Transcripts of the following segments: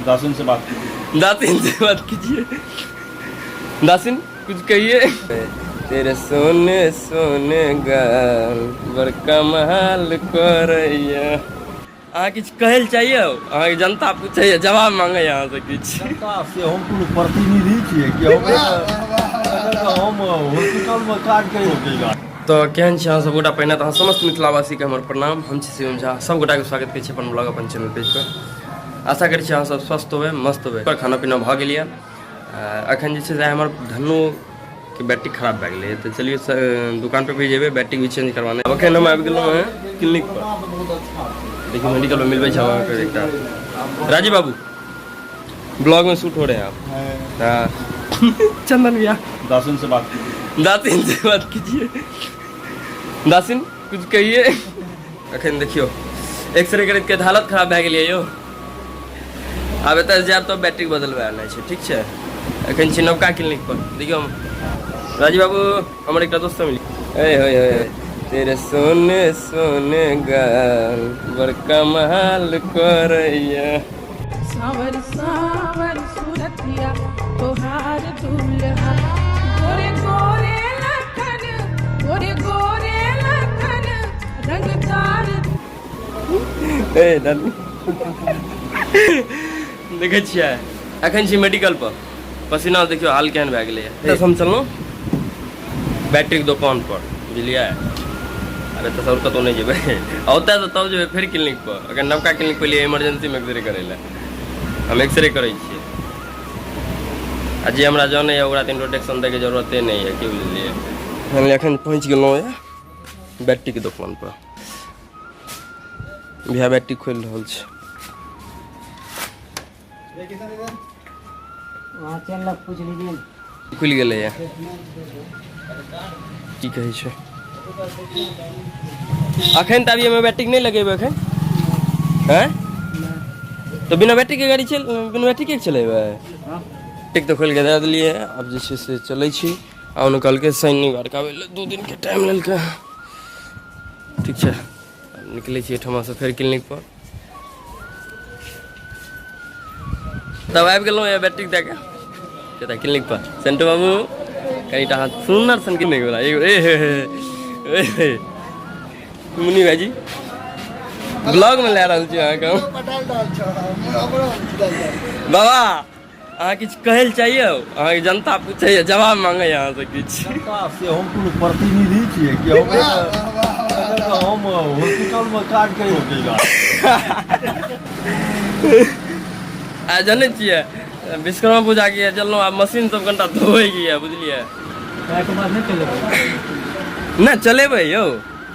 दासिन से बात कीजिए। दासिन से बात कीजिए। दासिन कुछ कहिए। तेरे सोने सोने गाल बड़का महल करैया। अहाँ किछु कहै लए चाहिए? अहाँके जनता पूछैया, जवाब मांगैया अहाँसँ किछु। जनता से हम कोनो प्रतिनिधि छियै कि हम हॉस्पिटलमे काज करै छियै? तऽ केहन छी अहाँ सब गोटा? पहिने तऽ अहाँ समस्त मिथिलावासीके हमर प्रणाम। हम छी शिवम झा, सब गोटाके स्वागत करै छी अपन ब्लॉग, अपन चैनल पेज पर। आशा करै छी अहाँ सब स्वस्थ होबै, मस्त होबै। खाना पीना भऽ गेल यऽ। अखन जे छै से हमर धन्नूके बैटरी खराब भए गेलै, तऽ चलियौ दुकान पर भी जेबै, बैटरी भी चेंज करवाने। अखन हम आबि गेलहुँ हँ क्लिनिक पर। देखियौ, मेडिकल पर मिलबै छै अहाँके एकटा राजीव बाबू। ब्लॉग में शूट हो रहे हैं आप। हाँ, चंदन भैया। दासिन से बात कीजिए। दासिन से बात कीजिए। दासिन कुछ कहिए। अखन देखियौ, एक्सरे करैत के हालत खराब भए गेलै यौ। आब एतऽ जायब तऽ बैटरी बदलबै आनय छै। ठीक छै, एखन छी नवका क्लिनिक पर। देखियौ, राजीव बाबू हमर एकटा दोस्त मिल। ए होय होय, तेरे सोने सोने गाल बड़का महल करैया। सावर सावर सूरतिया तोहार दुल्हा, गोरे गोरे लखन, गोरे गोरे लखन रंगदार। ए दादी, देखै छियै, एखन छी मेडिकल पर। पसीना देखियौ, हाल केहन भए गेलैए। हम चललहुँ बैटरीके दोकान पर, बुझलियै? आब एतऽसँ आओर कतहु नहि जेबै। आ ओतऽसँ तब जेबै फेर क्लिनिक पर। अखन नवका क्लिनिक पर एलियै इमरजेंसीमे एक्सरे करै लए। हम एक्सरे करै छियै आ जे हमरा जानैए ओकरा तऽ इंट्रोडक्शन दैके जरूरते नहि यऽ, की बुझलियै? फाइनली एखन पहुँच गेलहुँ यऽ बैटरीके दोकान पर। भैया बैटरी खोलि रहल छै। वहाँ चल पूछ लीजिए। खुलि गेलैए, की कहै छै? अखन तऽ अभी हमे बैटरी नहि लगेबै अखन। हैं, तऽ बिना बैटरीके गाड़ी चल, बिना बैटरीके चलेबै? ठीक, तऽ खोलि कऽ दए देलियै। आब जे छै से चलै छी। आ ओन्ने कहलकै शनिवारके आबै लए, 2 दिनके टाइम लेलकै। ठीक छै, निकलै छी एहिठमासँ फेर क्लिनिक पर। तब आबि गेलहुँ यऽ बैटरी दए कऽ कतऽ? क्लिनिक पर। सेंटू बाबू, कनिटा अहाँ सुन्दर सन क्लिनिक वाला एगो। ए हे हे ए हे, मुन्नी भाईजी, ब्लॉग में लए रहल छी अहाँके हम। बाबा, अहाँ किछु कहै लए चाहिए? अहाँके जनता पूछैए, जवाब मांगैए अहाँसँ किछु। जनता से हम कोनो प्रतिनिधि छियै कि हम हॉस्पिटलमे काज करै छियै? आ जनै छियै, विश्वकर्मा पूजाके चललहुँ, आब मशीन सब कनिटा धोएके यऽ, बुझलियै? नहि चलेबै यौ,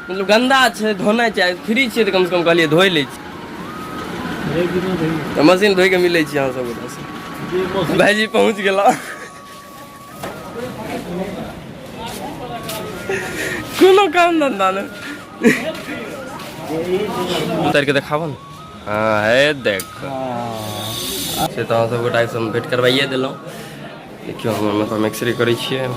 मतलब गन्दा छै, धोनाइ छै। फ्री छियै तऽ कमसँ कम कहलियै धोइ लै छी। तऽ मशीन धोइके मिलै छी अहाँ सब गोटासँ। भाइजी पहुँच गेला। कोनो काम धन्धा नहि। उतारि के देखाबऽ ने। हाँ, हे देख से तऽ अहाँ सब गोटासँ हम भेंट करवाइए देलहुँ। देखियौ, हम मतलब एक्सरे करै छियै।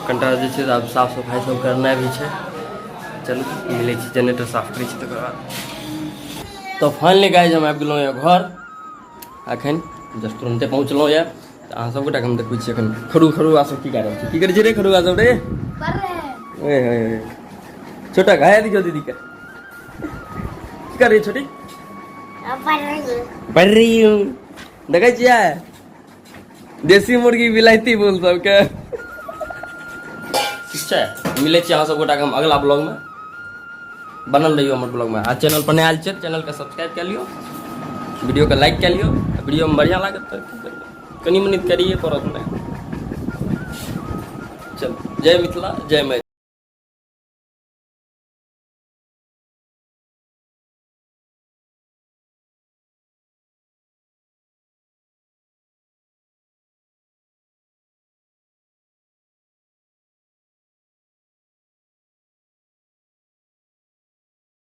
कनिटा जे छै आब साफ सफाइ सब करनाइ भी छै। चलू, मिलै छी, जेनरेटर साफ करै छी तकर बाद। तऽ फाइनली गाइज, हम आबि गेलहुँ यऽ घर। अखन जस्ट तुरन्ते पहुँचलहुँ यऽ। तऽ अहाँ सब गोटाके हम देखबै छी अखन खरू खरुआ सब की कए रहल छै। की करै छै रे खरुआ सब रे? ओए होए होए, छोटा घाया देखियौ दीदी के। की कर रही छोटी? पढ़ रही हूँ। देखै छियै, देसी मुर्गी बिलायती बोल सबके। ठीक छै, मिलै छी अहाँ सब गोटाके हम अगला ब्लॉगमे। बनल रहियौ हमर ब्लॉगमे। आ चैनल पर नया आयल छियै, चैनलके सब्सक्राइब कए लियौ, वीडियोके लाइक कए लियौ। वीडियोमे बढ़िआँ लागत तऽ की करबै, कनि मनि करिए पड़त ने। चलू, जय मिथिला, जय मैथिली।